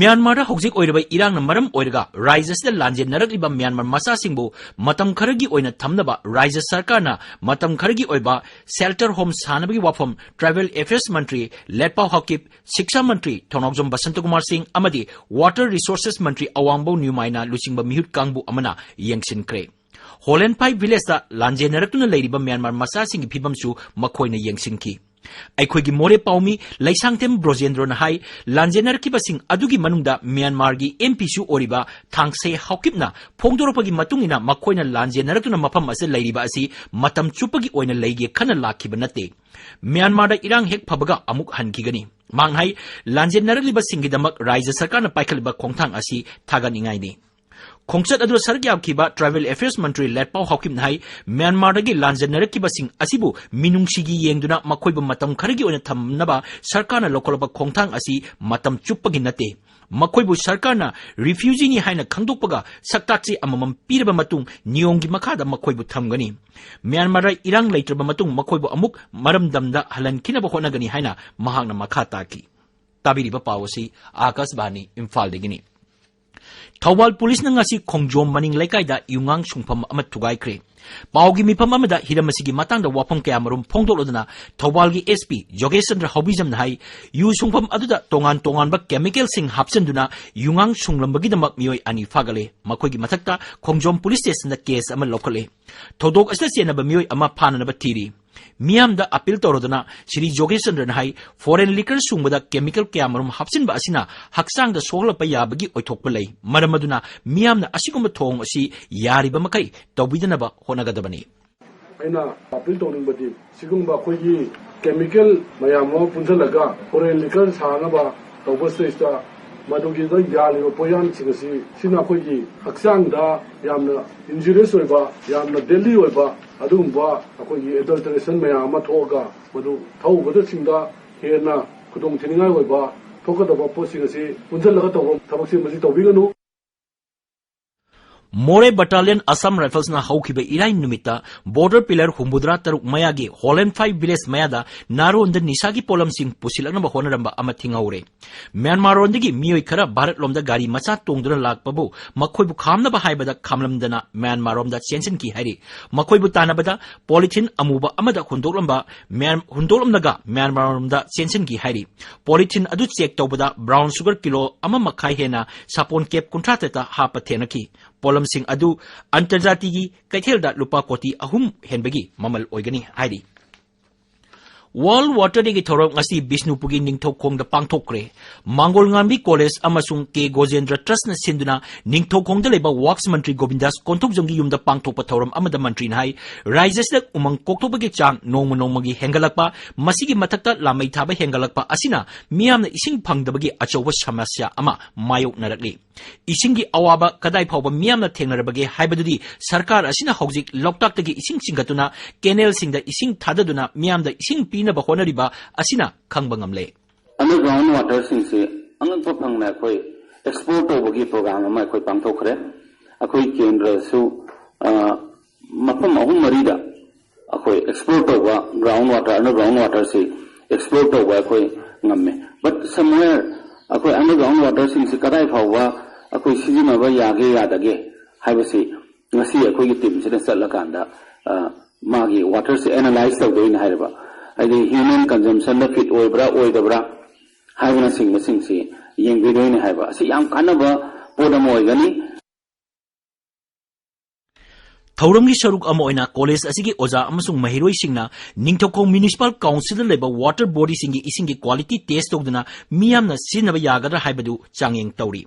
ꯃ꯭ꯌꯥꯟꯃꯥꯔꯗ ꯍꯧꯖꯤꯛ ꯑꯣꯏꯔꯤꯕ ꯏꯔꯥꯡꯅ ꯃꯔꯝ ꯑꯣꯏꯔꯒ ꯔꯥꯖ꯭ꯌ ꯑꯁꯤꯗ ꯂꯥꯟꯖꯦꯟꯅꯔꯛꯂꯤꯕ ꯃ꯭ꯌꯥꯟꯃꯥꯔ ꯃꯆꯥꯁꯤꯡꯕꯨ ꯃꯇꯝ ꯈꯔꯒꯤ ꯑꯣꯏꯅ ꯊꯝꯅꯕ ꯔꯥꯖ꯭ꯌ ꯁꯔꯀꯥꯔꯅ ꯃꯇꯝ ꯈꯔꯒꯤ ꯑꯣꯏꯕ shelter home ꯁꯥꯅꯕꯒꯤ ꯋꯥꯐꯝ Tribal Affairs ꯃꯟꯇ꯭ꯔꯤ ꯂꯦꯠꯄꯥꯎ ꯍꯥꯎꯀꯤꯞ, ꯁꯤꯛꯁꯥ ꯃꯟꯇ꯭ꯔꯤ ꯊꯧꯅꯥꯎꯖꯝ ꯕꯁꯟꯇꯀꯨꯃꯥꯔ ꯁꯤꯡ ꯑꯃꯗꯤ Water Resources ꯃꯟꯇ꯭ꯔꯤ ꯑꯋꯥꯡꯕꯧ ꯅ꯭ꯌꯨꯃꯥꯏꯅ ꯂꯨꯆꯤꯡꯕ ꯃꯤꯍꯨꯠ ꯀꯥꯡꯕꯨ ꯑꯃꯅ ꯌꯦꯡꯁꯤꯟꯈ꯭ꯔꯦ꯫ ꯍꯣꯂꯦꯟꯐꯥꯏ ꯚꯤꯂꯦꯖꯇ ꯂꯥꯟꯖꯦꯟꯅꯔꯛꯇꯨꯅ ꯂꯩꯔꯤꯕ ꯃ꯭ꯌꯥꯟꯃꯥꯔ ꯃꯆꯥꯁꯤꯡꯒꯤ ꯐꯤꯕꯝꯁꯨ ꯃꯈꯣꯏꯅ ꯌꯦꯡꯁꯤꯟꯈꯤ꯫ ꯑꯩꯈꯣꯏꯒꯤ ꯃꯣꯔꯦ ꯄꯥꯎꯃꯤ ꯂꯩꯁꯥꯡꯊꯦꯝ ꯕ꯭ꯔꯣꯖꯦꯟꯗ꯭ꯔꯣꯅ ꯍꯥꯏ, ꯂꯥꯟꯖꯦꯟꯅꯔꯛꯈꯤꯕꯁꯤꯡ ꯑꯗꯨꯒꯤ ꯃꯅꯨꯡꯗ ꯃ꯭ꯌꯥꯟꯃꯥꯔꯒꯤ ꯑꯦꯝ ꯄꯤꯁꯨ ꯑꯣꯏꯔꯤꯕ ꯊꯥꯡꯁꯦ ꯍꯥꯎꯀꯤꯞꯅ ꯐꯣꯡꯗꯣꯔꯛꯄꯒꯤ ꯃꯇꯨꯡ ꯏꯟꯅ ꯃꯈꯣꯏꯅ ꯂꯥꯟꯖꯦꯟꯅꯔꯛꯇꯨꯅ ꯃꯐꯝ ꯑꯁꯤꯗ ꯂꯩꯔꯤꯕ ꯑꯁꯤ ꯃꯇꯝ ꯆꯨꯞꯄꯒꯤ ꯑꯣꯏꯅ ꯂꯩꯒꯦ ꯈꯟꯅ ꯂꯥꯛꯈꯤꯕ ꯅꯠꯇꯦ꯫ ꯃ꯭ꯌꯥꯟꯃꯥꯔꯗ ꯏꯔꯥꯡ ꯍꯦꯛ ꯐꯕꯒ ꯑꯃꯨꯛ ꯍꯟꯈꯤꯒꯅꯤ꯫ ꯃꯍꯥꯛꯅ ꯍꯥꯏ, ꯂꯥꯟꯖꯦꯟꯅꯔꯛꯂꯤꯕꯁꯤꯡꯒꯤꯗꯃꯛ ꯔꯥꯏꯖ꯭ꯌ ꯁꯔꯀꯥꯔꯅ ꯄꯥꯏꯈꯠꯂꯤꯕ ꯈꯣꯡꯊꯥꯡ ꯑꯁꯤ ꯊꯥꯒꯠꯅꯤꯡꯉꯥꯏꯅꯤ꯫ ꯈꯣꯡꯆꯠ ꯑꯗꯨꯗ ꯁꯔꯨꯛ ꯌꯥꯈꯤꯕ ꯇ꯭ꯔꯥꯏꯕꯦꯜ ꯑꯦꯐꯤꯌꯔꯁ ꯃꯟꯇ꯭ꯔꯤ ꯂꯦꯠꯄꯥꯎ ꯍꯥꯎꯀꯤꯞꯅ ꯍꯥꯏ, ꯃ꯭ꯌꯥꯟꯃꯥꯔꯗꯒꯤ ꯂꯥꯟꯖꯦꯟꯅꯔꯛꯈꯤꯕꯁꯤꯡ ꯑꯁꯤꯕꯨ ꯃꯤꯅꯨꯡꯁꯤꯒꯤ ꯌꯦꯡꯗꯨꯅ ꯃꯈꯣꯏꯕꯨ ꯃꯇꯝ ꯈꯔꯒꯤ ꯑꯣꯏꯅ ꯊꯝꯅꯕ ꯁꯔꯀꯥꯔꯅ ꯂꯧꯈꯠꯂꯛꯄ ꯈꯣꯡꯊꯥꯡ ꯑꯁꯤ ꯃꯇꯝ ꯆꯨꯞꯄꯒꯤ ꯅꯠꯇꯦ꯫ ꯃꯈꯣꯏꯕꯨ ꯁꯔꯀꯥꯔꯅ ꯔꯤꯐ꯭ꯌꯨꯖꯤꯅꯤ ꯍꯥꯏꯅ ꯈꯪꯗꯣꯛꯄꯒ ꯁꯛꯇꯥꯛꯁꯤ ꯑꯃꯃꯝ ꯄꯤꯔꯕ ꯃꯇꯨꯡ ꯅꯤꯌꯣꯝꯒꯤ ꯃꯈꯥꯗ ꯃꯈꯣꯏꯕꯨ ꯊꯝꯒꯅꯤ꯫ ꯃ꯭ꯌꯥꯟꯃꯥꯔꯗ ꯏꯔꯥꯡ ꯂꯩꯇ꯭ꯔꯕ ꯃꯇꯨꯡ ꯃꯈꯣꯏꯕꯨ ꯑꯃꯨꯛ ꯃꯔꯝꯗꯝꯗ ꯍꯜꯍꯟꯈꯤꯅꯕ ꯍꯣꯠꯅꯒꯅꯤ ꯍꯥꯏꯅ ꯃꯍꯥꯛꯅ ꯃꯈꯥ ꯇꯥꯈꯤ꯫ ꯇꯥꯕꯤꯔꯤꯕ ꯄꯥꯎ ꯑꯁꯤ ꯑꯥꯀꯥꯁꯕꯥꯅꯤ ꯏꯝꯐꯥꯜꯗꯒꯤꯅꯤ꯫ ꯊꯧꯕꯥꯜ ꯄꯨꯂꯤꯁꯅ ꯉꯁꯤ ꯈꯣꯡꯖꯣꯝ ꯃꯅꯤꯡ ꯂꯩꯀꯥꯏꯗ ꯌꯨꯉꯥꯡ ꯁꯨꯡꯐꯝ ꯑꯃ ꯊꯨꯒꯥꯏꯈ꯭ꯔꯦ꯫ ꯄꯥꯎꯒꯤ ꯃꯤꯐꯝ ꯑꯃꯗ ꯍꯤꯔꯝ ꯑꯁꯤꯒꯤ ꯃꯇꯥꯡꯗ ꯋꯥꯐꯝ ꯀꯌꯥꯃꯔꯨꯝ ꯐꯣꯡꯗꯣꯛꯂꯗꯨꯅ ꯊꯧꯕꯥꯜꯒꯤ ꯑꯦꯁ ꯄꯤ ꯖꯣꯒꯦꯁ ꯆꯟꯗ꯭ꯔ ꯍꯥꯎꯕꯤꯖꯝꯅ ꯍꯥꯏ, ꯌꯨ ꯁꯨꯡꯐꯝ ꯑꯗꯨꯗ ꯇꯣꯉꯥꯟ ꯇꯣꯉꯥꯟꯕ ꯀꯦꯃꯤꯀꯦꯜꯁꯤꯡ ꯍꯥꯞꯆꯤꯟꯗꯨꯅ ꯌꯨꯉꯥꯡ ꯁꯨꯡꯂꯝꯕꯒꯤꯗꯃꯛ ꯃꯤꯑꯣꯏ ꯑꯅꯤ ꯐꯥꯒꯠꯂꯦ꯫ ꯃꯈꯣꯏꯒꯤ ꯃꯊꯛꯇ ꯈꯣꯡꯖꯣꯝ ꯄꯨꯂꯤꯁ ꯁ꯭ꯇꯦꯁꯟꯗ ꯀꯦꯁ ꯑꯃ ꯂꯧꯈꯠꯂꯦ꯫ ꯊꯧꯗꯣꯛ ꯑꯁꯤꯗ ꯆꯦꯟꯅꯕ ꯃꯤꯑꯣꯏ ꯑꯃ ꯐꯥꯅꯅꯕ ꯊꯤꯔꯤ꯫ ꯃꯤꯌꯥꯝꯗ ꯑꯄꯤꯜ ꯇꯧꯔꯗꯨꯅ ꯁ꯭ꯔꯤ ꯖꯣꯒꯦꯁ ꯆꯟꯗ꯭ꯔꯅ ꯍꯥꯏ, ꯐꯣꯔꯦꯟ ꯂꯤꯀꯔ ꯁꯨꯡꯕꯗ ꯀꯦꯃꯤꯀꯦꯜ ꯀꯌꯥꯃꯔꯨꯝ ꯍꯥꯞꯆꯤꯟꯕ ꯑꯁꯤꯅ ꯍꯛꯆꯥꯡꯗ ꯁꯣꯛꯍꯜꯂꯛꯄ ꯌꯥꯕꯒꯤ ꯑꯣꯏꯊꯣꯛꯄ ꯂꯩ꯫ ꯃꯔꯝ ꯑꯗꯨꯅ ꯃꯤꯌꯥꯝꯅ ꯑꯁꯤꯒꯨꯝꯕ ꯊꯧꯑꯣꯡ ꯑꯁꯤ ꯌꯥꯔꯤꯕ ꯃꯈꯩ ꯇꯧꯕꯤꯗꯅꯕ ꯍꯣꯠꯅꯒꯗꯕꯅꯤ꯫ ꯑꯩꯅ ꯑꯄꯤꯜ ꯇꯧꯅꯤꯡꯕꯗꯤ, ꯁꯤꯒꯨꯝꯕ ꯑꯩꯈꯣꯏꯒꯤ ꯀꯦꯃꯤꯀꯦꯜ ꯃꯌꯥꯝ ꯑꯃ ꯄꯨꯟꯁꯤꯜꯂꯒ ꯐꯣꯔꯦꯟ ꯂꯤꯀꯔ ꯁꯥꯅꯕ ꯇꯧꯕ ꯁꯤꯗꯩꯁꯤꯗ ꯃꯗꯨꯒꯤꯗ ꯌꯥꯜꯂꯤꯕ ꯄꯣꯠꯌꯥꯟꯁꯤꯡ ꯑꯁꯤ, ꯁꯤꯅ ꯑꯩꯈꯣꯏꯒꯤ ꯍꯛꯆꯥꯡꯗ ꯌꯥꯝꯅ ꯏꯟꯖꯨꯔꯤꯌꯁ ꯑꯣꯏꯕ, ꯌꯥꯝꯅ ꯗꯦꯗꯂꯤ ꯑꯣꯏꯕ ꯑꯗꯨꯒꯨꯝꯕ ꯑꯩꯈꯣꯏꯒꯤ ꯑꯦꯗꯜꯇꯔꯦꯁꯟ ꯃꯌꯥꯝ ꯑꯃ ꯊꯣꯛꯑꯒ ꯃꯗꯨ ꯊꯛꯎꯕꯗꯁꯤꯡꯗ ꯍꯦꯟꯅ ꯈꯨꯗꯣꯡ ꯊꯤꯅꯤꯡꯉꯥꯏ ꯑꯣꯏꯕ ꯊꯣꯛꯀꯗꯕ ꯄꯣꯠꯁꯤꯡ ꯑꯁꯤ ꯄꯨꯟꯁꯤꯜꯂꯒ ꯇꯧꯕ ꯊꯕꯛꯁꯤ ꯃꯁꯤ ꯇꯧꯕꯤꯒꯅꯨ꯫ ꯃꯣꯔꯦ ꯕꯠꯇꯥꯂꯤꯌꯟ ꯑꯁꯥꯝ ꯔꯥꯏꯐꯜꯁꯅ ꯍꯧꯈꯤꯕ ꯏꯔꯥꯏ ꯅꯨꯃꯤꯠꯇ ꯕꯣꯔꯗꯔ ꯄꯤꯂꯔ ꯍꯨꯝꯐꯨꯇꯔꯥ ꯇꯔꯨꯛ ꯃꯌꯥꯒꯤ ꯍꯣꯂꯦꯟꯐꯥꯏ ꯚꯤꯂꯦꯖ ꯃꯌꯥꯗ ꯅꯥꯔꯣꯟꯗ ꯅꯤꯁꯥꯒꯤ ꯄꯣꯠꯂꯝꯁꯤꯡ ꯄꯨꯁꯤꯜꯂꯛꯅꯕ ꯍꯣꯠꯅꯔꯝꯕ ꯑꯃ ꯊꯤꯡꯍꯧꯔꯦ꯫ ꯃ꯭ꯌꯥꯟꯃꯥꯔꯔꯣꯝꯗꯒꯤ ꯃꯤꯑꯣꯏ ꯈꯔ ꯚꯥꯔꯠꯂꯣꯝꯗ ꯒꯥꯔꯤ ꯃꯆꯥ ꯇꯣꯡꯗꯨꯅ ꯂꯥꯛꯄꯕꯨ ꯃꯈꯣꯏꯕꯨ ꯈꯥꯝꯅꯕ ꯍꯥꯏꯕꯗ ꯈꯥꯝꯂꯝꯗꯅ ꯃ꯭ꯌꯥꯟꯃꯥꯔꯔꯣꯝꯗ ꯆꯦꯟꯁꯤꯟꯈꯤ ꯍꯥꯏꯔꯤ꯫ ꯃꯈꯣꯏꯕꯨ ꯇꯥꯟꯅꯕꯗ ꯄꯣꯂꯤꯊꯤꯟ ꯑꯃꯨꯕ ꯑꯃꯗ ꯍꯨꯟꯗꯣꯛꯂꯝꯕ ꯃ꯭ꯌꯥꯟ-, ꯍꯨꯟꯗꯣꯛꯂꯝꯂꯒ ꯃ꯭ꯌꯥꯟꯃꯥꯔꯔꯣꯝꯗ ꯆꯦꯟꯁꯤꯟꯈꯤ ꯍꯥꯏꯔꯤ꯫ ꯄꯣꯂꯤꯊꯤꯟ ꯑꯗꯨ ꯆꯦꯛ ꯇꯧꯕꯗ ꯕ꯭ꯔꯥꯎꯟ ꯁꯨꯒꯔ ꯀꯤꯂꯣ ꯑꯃ ꯃꯈꯥꯏ ꯍꯦꯟꯅ ꯁꯥꯄꯣꯟ ꯀꯦꯞ ꯀꯨꯟꯊ꯭ꯔꯥ ꯇꯔꯦꯠꯇ ꯍꯥꯞꯄ ꯊꯦꯡꯅꯈꯤ꯫ ꯄꯣꯠꯂꯝꯁꯤꯡ ꯑꯗꯨ ꯑꯟꯇꯔꯖꯥꯇꯤꯒꯤ ꯀꯩꯊꯦꯜꯗ ꯂꯨꯄꯥ ꯀꯣꯇꯤ ꯑꯍꯨꯝ ꯍꯦꯟꯕꯒꯤ ꯃꯃꯜ ꯑꯣꯏꯒꯅꯤ ꯍꯥꯏꯔꯤ꯫ World Water Day ꯒꯤ ꯊꯧꯔꯝ ꯉꯁꯤ ꯕꯤꯁꯅꯨꯄꯨꯔꯒꯤ ꯅꯤꯡꯊꯧꯈꯣꯡꯗ ꯄꯥꯡꯊꯣꯛꯈ꯭ꯔꯦ꯫ ꯃꯥꯡꯒꯣꯜ ꯉꯥꯝꯕꯤ ꯀꯣꯂꯦꯖ ꯑꯃꯁꯨꯡ ꯀꯦ ꯒꯣꯖꯦꯟꯗ꯭ꯔ ꯇ꯭ꯔꯁꯅ ꯁꯤꯟꯗꯨꯅ ꯅꯤꯡꯊꯧꯈꯣꯡꯗ ꯂꯩꯕ ꯋꯥꯛꯁ ꯃꯟꯇ꯭ꯔꯤ ꯒꯣꯕꯤꯟꯗꯥꯁ ꯀꯣꯟꯊꯧꯖꯝꯒꯤ ꯌꯨꯝꯗ ꯄꯥꯡꯊꯣꯛꯄ ꯊꯧꯔꯝ ꯑꯃꯗ ꯃꯟꯇ꯭ꯔꯤꯅ ꯍꯥꯏ, ꯔꯥꯖ꯭ꯌꯁꯤꯗ ꯎꯃꯪ ꯀꯣꯛꯊꯣꯛꯄꯒꯤ ꯆꯥꯡ ꯅꯣꯡꯃ ꯅꯣꯡꯃꯒꯤ ꯍꯦꯟꯒꯠꯂꯛꯄ, ꯃꯁꯤꯒꯤ ꯃꯊꯛꯇ ꯂꯥꯃꯩ ꯊꯥꯕ ꯍꯦꯟꯒꯠꯂꯛꯄ ꯑꯁꯤꯅ ꯃꯤꯌꯥꯝꯅ ꯏꯁꯤꯡ ꯐꯪꯗꯕꯒꯤ ꯑꯆꯧꯕ ꯁꯃꯁ꯭ꯌꯥ ꯑꯃ ꯃꯥꯌꯣꯛꯅꯔꯛꯂꯤ꯫ ꯏꯁꯤꯡꯒꯤ ꯑꯋꯥꯕ ꯀꯗꯥꯏ ꯐꯥꯎꯕ ꯃꯤꯌꯥꯝꯅ ꯊꯦꯡꯅꯔꯕꯒꯦ ꯍꯥꯏꯕꯗꯨꯗꯤ ꯁꯔꯀꯥꯔ ꯑꯁꯤꯅ ꯍꯧꯖꯤꯛ ꯂꯣꯛꯇꯥꯛꯇꯒꯤ ꯏꯁꯤꯡ ꯆꯤꯡꯈꯠꯇꯨꯅ ꯀꯦꯅꯦꯜꯁꯤꯡꯗ ꯏꯁꯤꯡ ꯊꯥꯗꯗꯨꯅ ꯃꯤꯌꯥꯝꯗ ꯏꯁꯤꯡ ꯄꯤꯅꯕ ꯍꯣꯠꯅꯔꯤꯕ ꯑꯁꯤꯅ ꯈꯪꯕ ꯉꯝꯂꯦ꯫ Underground waterꯁꯤꯡꯁꯤ ꯑꯉꯛꯄ ꯐꯪꯅ ꯑꯩꯈꯣꯏ explore ꯇꯧꯕꯒꯤ program ꯑꯃ ꯑꯩꯈꯣꯏ ꯄꯥꯡꯊꯣꯛꯈ꯭ꯔꯦ꯫ ꯑꯩꯈꯣꯏ ꯀꯦꯟꯗ꯭ꯔꯁꯨ, ꯑ, ꯃꯐꯝ ꯑꯍꯨꯝ ꯃꯔꯤꯗ ꯑꯩꯈꯣꯏ explore ꯇꯧꯕ, ground water, underground waterꯁꯤ explore ꯇꯧꯕ ꯑꯩꯈꯣꯏ ꯉꯝꯃꯦ꯫ But somewhere ꯑꯩꯈꯣꯏ underground waterꯁꯤꯡꯁꯤ ꯀꯗꯥꯏ ꯐꯥꯎꯕ ꯑꯩꯈꯣꯏ ꯁꯤꯖꯤꯟꯅꯕ ꯌꯥꯒꯦ ꯌꯥꯗꯒꯦ ꯍꯥꯏꯕꯁꯤ ꯉꯁꯤ ꯑꯩꯈꯣꯏꯒꯤ teamꯁꯤꯅ ꯆꯠꯂꯀꯥꯟꯗ, ꯑ, ꯃꯥꯒꯤ waterꯁꯤ analyze ꯇꯧꯗꯣꯏꯅꯤ ꯍꯥꯏꯔꯤꯕ, ꯍꯥꯏꯗꯤ human consumptionꯗ fit ꯑꯣꯏꯕ꯭ꯔꯥ ꯑꯣꯏꯗꯕ꯭ꯔꯥ ꯍꯥꯏꯕꯅꯆꯤꯡꯕꯁꯤꯡꯁꯤ ꯌꯦꯡꯕꯤꯗꯣꯏꯅꯤ ꯍꯥꯏꯕ꯫ ꯑꯁꯤ ꯌꯥꯝ ꯀꯥꯟꯅꯕ ꯄꯣꯠ ꯑꯃ ꯑꯣꯏꯒꯅꯤ꯫ ꯊꯧꯔꯝꯒꯤ ꯁꯔꯨꯛ ꯑꯃ ꯑꯣꯏꯅ ꯀꯣꯂꯦꯖ ꯑꯁꯤꯒꯤ ꯑꯣꯖꯥ ꯑꯃꯁꯨꯡ ꯃꯍꯩꯔꯣꯏꯁꯤꯡꯅ ꯅꯤꯡꯊꯧꯈꯣꯡ Municipal Councilꯗ ꯂꯩꯕ water bodyꯁꯤꯡꯒꯤ ꯏꯁꯤꯡꯒꯤ quality test ꯇꯧꯗꯨꯅ ꯃꯤꯌꯥꯝꯅ ꯁꯤꯖꯤꯟꯅꯕ ꯌꯥꯒꯗ꯭ꯔꯥ ꯍꯥꯏꯕꯗꯨ ꯆꯥꯡꯌꯦꯡ ꯇꯧꯔꯤ꯫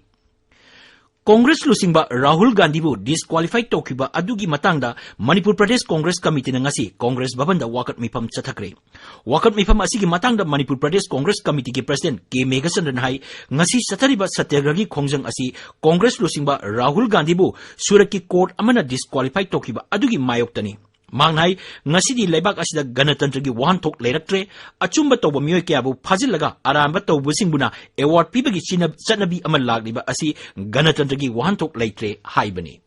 ꯀꯣꯡꯒ꯭ꯔꯦꯁ ꯂꯨꯆꯤꯡꯕ ꯔꯥꯍꯨꯜ ꯒꯥꯟꯙꯤꯕꯨ disqualify ꯇꯧꯈꯤꯕ ꯑꯗꯨꯒꯤ ꯃꯇꯥꯡꯗ ꯃꯅꯤꯄꯨꯔ ꯄ꯭ꯔꯗꯦꯁ ꯀꯣꯡꯒ꯭ꯔꯦꯁ ꯀꯃꯤꯇꯤꯅ ꯉꯁꯤ ꯀꯣꯡꯒ꯭ꯔꯦꯁ ꯚꯕꯟꯗ ꯋꯥꯀꯠ ꯃꯤꯐꯝ ꯆꯠꯊꯈ꯭ꯔꯦ꯫ ꯋꯥꯀꯠ ꯃꯤꯐꯝ ꯑꯁꯤꯒꯤ ꯃꯇꯥꯡꯗ ꯃꯅꯤꯄꯨꯔ ꯄ꯭ꯔꯗꯦꯁ ꯀꯣꯡꯒ꯭ꯔꯦꯁ ꯀꯃꯤꯇꯤꯒꯤ president ꯀꯦ ꯃꯦꯘꯆꯟꯗ꯭ꯔꯅ ꯍꯥꯏ, ꯉꯁꯤ ꯆꯠꯊꯔꯤꯕ ꯁꯇ꯭ꯌꯒ꯭ꯔꯍꯒꯤ ꯈꯣꯡꯖꯪ ꯑꯁꯤ ꯀꯣꯡꯒ꯭ꯔꯦꯁ ꯂꯨꯆꯤꯡꯕ ꯔꯥꯍꯨꯜ ꯒꯥꯟꯙꯤꯕꯨ ꯁꯨꯔꯠꯀꯤ court ꯑꯃꯅ disqualify ꯇꯧꯈꯤꯕ ꯑꯗꯨꯒꯤ ꯃꯥꯌꯣꯛꯇꯅꯤ꯫ ꯃꯍꯥꯛꯅ ꯍꯥꯏ, ꯉꯁꯤꯗꯤ ꯂꯩꯕꯥꯛ ꯑꯁꯤꯗ ꯒꯅꯇꯟꯇ꯭ꯔꯒꯤ ꯋꯥꯍꯟꯊꯣꯛ ꯂꯩꯔꯛꯇ꯭ꯔꯦ꯫ ꯑꯆꯨꯝꯕ ꯇꯧꯕ ꯃꯤꯑꯣꯏ ꯀꯌꯥꯕꯨ ꯐꯥꯖꯤꯜꯂꯒ ꯑꯔꯥꯟꯕ ꯇꯧꯕꯁꯤꯡꯕꯨꯅ award ꯄꯤꯕꯒꯤ ꯆꯤꯅ-, ꯆꯠꯅꯕꯤ ꯑꯃ ꯂꯥꯛꯂꯤꯕ ꯑꯁꯤ ꯒꯅꯇꯟꯇ꯭ꯔꯒꯤ ꯋꯥꯍꯟꯊꯣꯛ ꯂꯩꯇ꯭ꯔꯦ ꯍꯥꯏꯕꯅꯤ꯫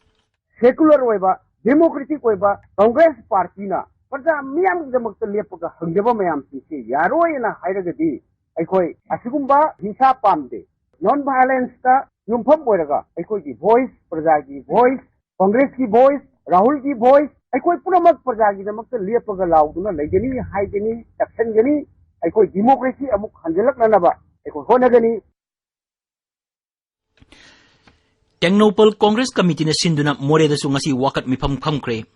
Secular ꯑꯣꯏꯕ, democratic ꯑꯣꯏꯕ ꯀꯪꯒ꯭ꯔꯦꯁ ꯄꯥꯔꯇꯤꯅ ꯄ꯭ꯔꯖꯥ ꯃꯤꯌꯥꯝꯒꯤꯗꯃꯛꯇ ꯂꯦꯞꯄꯒ ꯍꯪꯖꯕ ꯃꯌꯥꯝꯁꯤꯡꯁꯤ ꯌꯥꯔꯣꯏꯅ ꯍꯥꯏꯔꯒꯗꯤ ꯑꯩꯈꯣꯏ ꯑꯁꯤꯒꯨꯝꯕ ꯍꯤꯡꯁꯥ ꯄꯥꯝꯗꯦ꯫ Non violenceꯇ ꯌꯨꯝꯐꯝ ꯑꯣꯏꯔꯒ ꯑꯩꯈꯣꯏꯒꯤ voice, ꯄ꯭ꯔꯖꯥꯒꯤ voice, ꯀꯪꯒ꯭ꯔꯦꯁꯀꯤ voice, ꯔꯥꯍꯨꯜꯒꯤ voice, ꯑꯩꯈꯣꯏ ꯄꯨꯝꯅꯃꯛ ꯄ꯭ꯔꯖꯥꯒꯤꯗꯃꯛꯇ ꯂꯦꯞꯄꯒ ꯂꯥꯎꯗꯨꯅ ꯂꯩꯒꯅꯤ ꯍꯥꯏꯒꯅꯤ, ꯆꯠꯁꯤꯟꯒꯅꯤ꯫ ꯑꯩꯈꯣꯏ democracy ꯑꯃꯨꯛ ꯍꯟꯖꯤꯜꯂꯛꯅꯅꯕ ꯑꯩꯈꯣꯏ ꯍꯣꯠꯅꯒꯅꯤ꯫ ꯇꯦꯡꯅꯧꯄꯜ ꯀꯣꯡꯒ꯭ꯔꯦꯁ ꯀꯃꯤꯇꯤꯅ ꯁꯤꯟꯗꯨꯅ ꯃꯣꯔꯦꯗꯁꯨ ꯉꯁꯤ ꯋꯥꯀꯠ ꯃꯤꯐꯝ ꯐꯝꯈ꯭ꯔꯦ꯫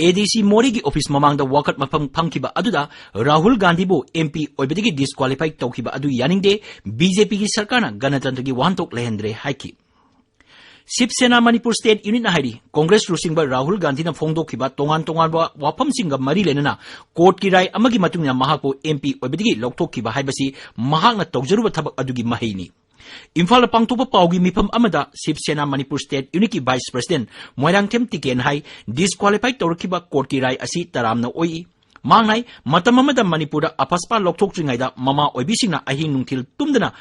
ꯑꯦ ꯗꯤ ꯁꯤ ꯃꯣꯔꯦꯒꯤ ꯑꯣꯐꯤꯁ ꯃꯃꯥꯡꯗ ꯋꯥꯀꯠ ꯃꯐꯝ ꯐꯝꯈꯤꯕ ꯑꯗꯨꯗ ꯔꯥꯍꯨꯜ ꯒꯥꯟꯙꯤꯕꯨ ꯑꯦꯝ ꯄꯤ ꯑꯣꯏꯕꯗꯒꯤ ꯗꯤꯁꯀ꯭ꯋꯥꯂꯤꯐꯥꯏ ꯇꯧꯈꯤꯕ ꯑꯗꯨ ꯌꯥꯅꯤꯡꯗꯦ, ꯕꯤ ꯖꯦ ꯄꯤꯒꯤ ꯁꯔꯀꯥꯔꯅ ꯒꯅꯇꯟꯇ꯭ꯔꯒꯤ ꯋꯥꯍꯟꯊꯣꯛ ꯂꯩꯍꯟꯗ꯭ꯔꯦ ꯍꯥꯏꯈꯤ꯫ ꯁꯤꯕ ꯁꯦꯅꯥ ꯃꯅꯤꯄꯨꯔ ꯁ꯭ꯇꯦꯠ ꯌꯨꯅꯤꯠꯅ ꯍꯥꯏꯔꯤ, ꯀꯣꯡꯒ꯭ꯔꯦꯁ ꯂꯨꯆꯤꯡꯕ ꯔꯥꯍꯨꯜ ꯒꯥꯟꯙꯤꯅ ꯐꯣꯡꯗꯣꯛꯈꯤꯕ ꯇꯣꯉꯥꯟ ꯇꯣꯉꯥꯟꯕ ꯋꯥꯐꯝꯁꯤꯡꯒ ꯃꯔꯤ ꯂꯩꯅꯅ ꯀꯣꯔꯠꯀꯤ ꯔꯥꯏ ꯑꯃꯒꯤ ꯃꯇꯨꯡ ꯏꯟꯅ ꯃꯍꯥꯛꯄꯨ ꯑꯦꯝ ꯄꯤ ꯑꯣꯏꯕꯗꯒꯤ ꯂꯧꯊꯣꯛꯈꯤꯕ ꯍꯥꯏꯕꯁꯤ ꯃꯍꯥꯛꯅ ꯇꯧꯖꯔꯨꯕ ꯊꯕꯛ ꯑꯗꯨꯒꯤ ꯃꯍꯩꯅꯤ꯫ ꯏꯝꯐꯥꯜꯗ ꯄꯥꯡꯊꯣꯛꯄ ꯄꯥꯎꯒꯤ ꯃꯤꯐꯝ ꯑꯃꯗ ꯁꯤꯕ ꯁꯦꯅꯥ ꯃꯅꯤꯄꯨꯔ ꯁ꯭ꯇꯦꯠ ꯌꯨꯅꯤꯠꯀꯤ ꯚꯥꯏꯁ ꯄ꯭ꯔꯁꯤꯗꯦꯟꯠ ꯃꯣꯏꯔꯥꯡꯊꯦꯝ ꯇꯤꯀꯦꯟ ꯍꯥꯏ, ꯗꯤꯁꯀ꯭ꯋꯥꯂꯤꯐꯥꯏ ꯇꯧꯔꯛꯈꯤꯕ ꯀꯣꯔꯠꯀꯤ ꯔꯥꯏ ꯑꯁꯤ ꯇꯔꯥꯝꯅ ꯑꯣꯏ꯫ ꯃꯍꯥꯛꯅ ꯍꯥꯏ, ꯃꯇꯝ ꯑꯃꯗ ꯃꯅꯤꯄꯨꯔꯗ ꯑꯐꯁꯄꯥ ꯂꯧꯊꯣꯛꯇ꯭ꯔꯤꯉꯩꯗ ꯃꯃꯥ ꯑꯣꯏꯕꯤꯁꯤꯡꯅ ꯑꯍꯤꯡ ꯅꯨꯡꯊꯤꯜ ꯇꯨꯝꯗꯅ